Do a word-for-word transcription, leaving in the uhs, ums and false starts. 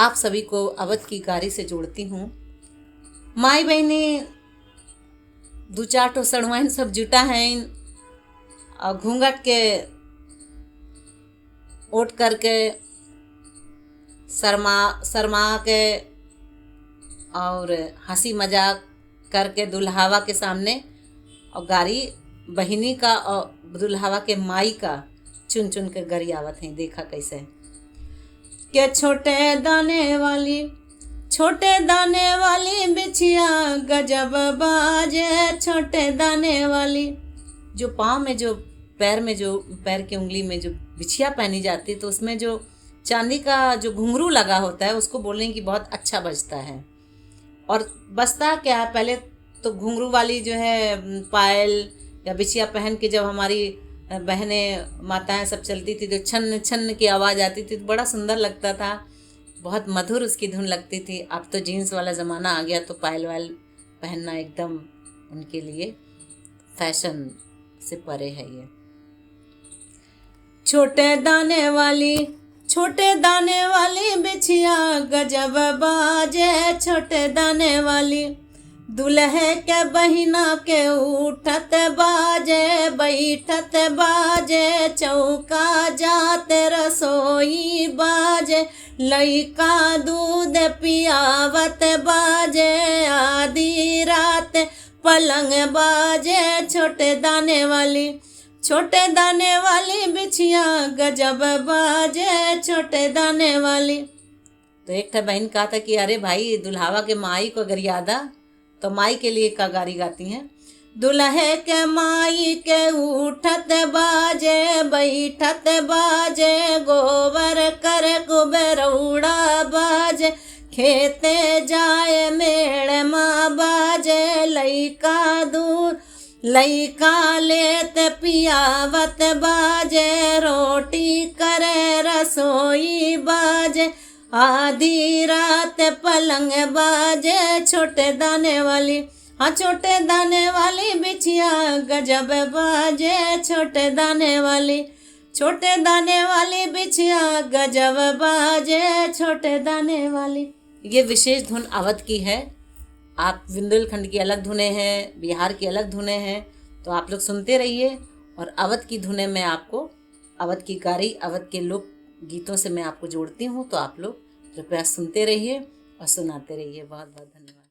आप सभी को अवध की गारी से जोड़ती हूँ। माई बहिनी, दू चार ठो सड़ुआइन सब जुटा हैं और घूंघट के ओट करके, शर्मा, शर्मा के और हंसी मजाक करके दुल्हावा के सामने और गारी बहिनी का और दुल्हावा के माई का चुन चुन के गरियावत हैं। देखा कैसे। के छोटे दाने वाली, छोटे दाने वाली बिछिया गजब बाजे, छोटे दाने वाली। जो पाँव में, जो पैर में, जो पैर की उंगली में जो बिछिया पहनी जाती, तो उसमें जो चांदी का जो घुंघरू लगा होता है, उसको बोलें कि बहुत अच्छा बजता है। और बजता क्या है, पहले तो घुंघरू वाली जो है, उम, पायल या बिछिया पहन के जब हमारी, अ, बहनें, माताएं सब चलती थी, तो छन्न छन्न की आवाज़ आती थी, तो बड़ा सुंदर लगता था, बहुत मधुर उसकी धुन लगती थी। अब तो जीन्स वाला ज़माना आ गया, तो पायल वायल पहनना एकदम उनके लिए फैशन से परे है ये। छोटे दाने वाली, छोटे दाने वाली बिछिया गजब बाजे, छोटे दाने वाली। दुल्हे के बहिना के उठत बाजे, बैठत बाजे, चौका जात रसोई बाजे, लइका दूध पियावत बाजे, आधी रात पलंग बाजे, छोटे दाने वाली, छोटे दाने वाली बिछिया गजब बाजे, छोटे दाने वाली। तो एक ठे बहिन कहा था कि अरे भाई, दुल्हावा के माई को गरियादा, तो माई के लिए का गारी गाती हैं। दुल्हे के माई के उठत बाजे, बैठत बाजे, गोबर कर कुबेरौड़ा बाजे, खेते जाए मेड़ मा बाजे, लइका दूध, लइका लेत पियावत बाजे, रोटी करे रसोई बाजे, आधी रात पलंग बाजे, छोटे दाने वाली, हाँ, छोटे दाने वाली बिछिया गजब बाजे, छोटे दाने वाली, छोटे दाने वाली बिछिया गजब बाजे, छोटे दाने वाली। ये विशेष धुन अवध की है। आप बुंदेलखंड की अलग धुनें हैं, बिहार की अलग धुनें हैं, तो आप लोग सुनते रहिए और अवध की धुनें मैं आपको, अवध की गारी, अवध के लोक गीतों से मैं आपको जोड़ती हूँ। तो आप लोग कृपया सुनते रहिए और सुनाते रहिए। बहुत बहुत धन्यवाद।